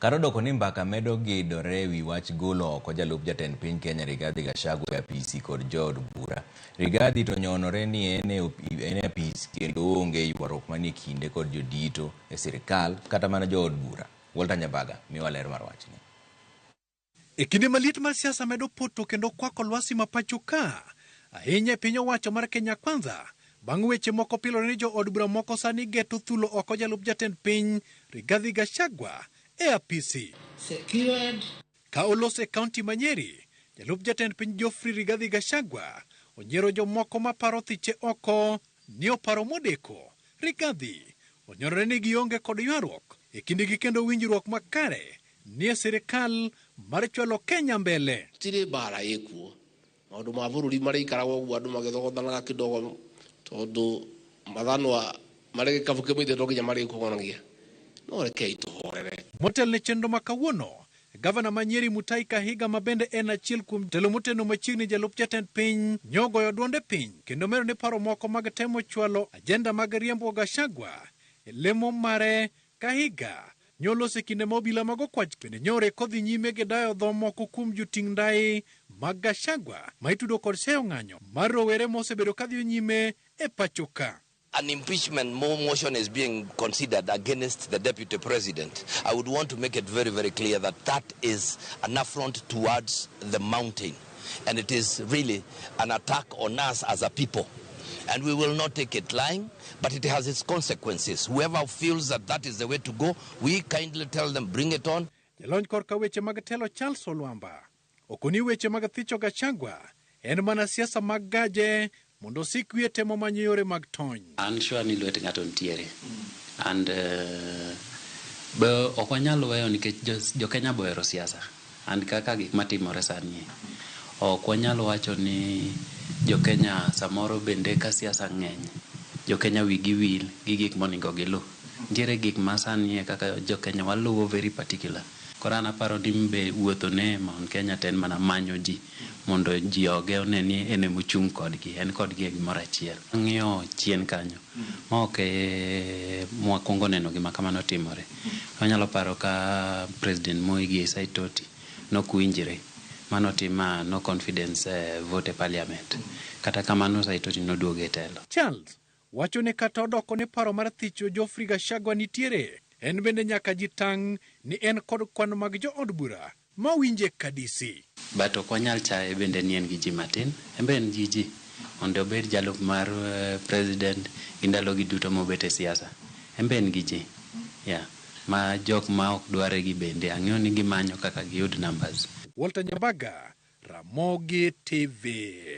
Kata odoko ni mbaka medo gidore ewi wach golo oko jalup jatend piny Kenya Rigathi Gachagua e apisi kod jood bura. Rigathi to nyonore ni en e apis kendo onge ywaruok manie kinde kod jodito e sirikal kata mana jood bura. Walter Nyabaga miwa ler mar wachni. E kinde ma liet mar siasa medo poto kendo kwako lwasi ma pacho ka, ahinya e piny owacho mar Kenya Kwanza, bang' weche moko pilore ni jood bura moko sani geto thulo oko jalup jatend piny Rigathi Gachagua e apisi. Secured. Ka oloso e kaunti ma Nyeri, jalup jatend piny Geoffrey Rigathi Gachagua onyiero jomoko maparo thiche oko ni oparo modeko. Rigathi onyorore ni gionge kod ywaruok e kindgi kendo winjruok makare nie sirikal mar chwalo Kenya mbele. Gũtirĩ mbara ĩkuo maũndũ ma bũrũri marĩikaraga ũguo andũ magĩthogothanaga kidogo tondũ mathanwa marĩ gĩkabu kĩmwe ithuĩ to nginya marĩkũgonagia no rekei tũhorere. Motel ne chenro ma kawuono, gavana ma Nyeri Mutahi Kahiga ma bende en achiel kuom jotelo moteno machiegni jalup jatend piny nyogoyo duonde piny kendo medo ni paro moko mag temo chwalo ajenda mag riembo Gachagua e lemo mare. Kahiga nyoloso e kinde ma obila mag okwach bende nyore kodhi nyime gi dayo dho moko kuom joting' ndai mag Gachagua ma itudo kod seyo ng'anyo mar rowere mosebedo kadhi nyime e pacho ka. An impeachment motion is being considered against the deputy president. I would want to make it very, very clear that that is an affront towards the mountain. And it is really an attack on us as a people. And we will not take it lying, but it has its consequences. Whoever feels that that is the way to go, we kindly tell them, bring it on. Jalony korka weche mag telo Charles Olwamba okoni weche mag thicho Gachagua en mana siasa mag gaje mondo osik wiye temo manyo yore mag tony. An sure ni lwet ng'ato nitiere. And be ok wanyal weyo nikech jo Kenya be ohero siasa. And kaka gik matimore sani, ok wanyal wacho ni jo Kenya samoro bende ka siasa ng'eny, jo Kenya wigi wil gi gik monego gilu. Nitiere gik ma sani e kaka jo Kenya waluwo very particular. Koro an aparo ni be wuotho ne Mount Kenya to en mana manyo ji mondo ji oge one ni en emochung' kodgi, en kodgi e gimoro achiel. Ang'iyo chien kanyo, ma ok e mwakwongo neno gima kamano timore. Wanyalo paro ka President Moi gi Saitoti nokwinjre manotima no confidence vote e parliament. Kata kamano Saitoti noduogo e telo. Charles wacho ni kata odoko ni paro mar thicho Geoffrey Gachagua nitiere, en bende nyaka ji tang' ni en kod kwan mag jood bura mawinje kadisi. But ok wanyal chaye bende ni en gi ji matin, en be en gi ji mondo obed jalup mar president gi ndalogi duto mobet e siasa. En be en gi ji. Yeah. Ma jok ma ok dware gi bende ang'eyo ni gimanyo kaka giyud numbers. Walter Nyabaga, Ramogi TV.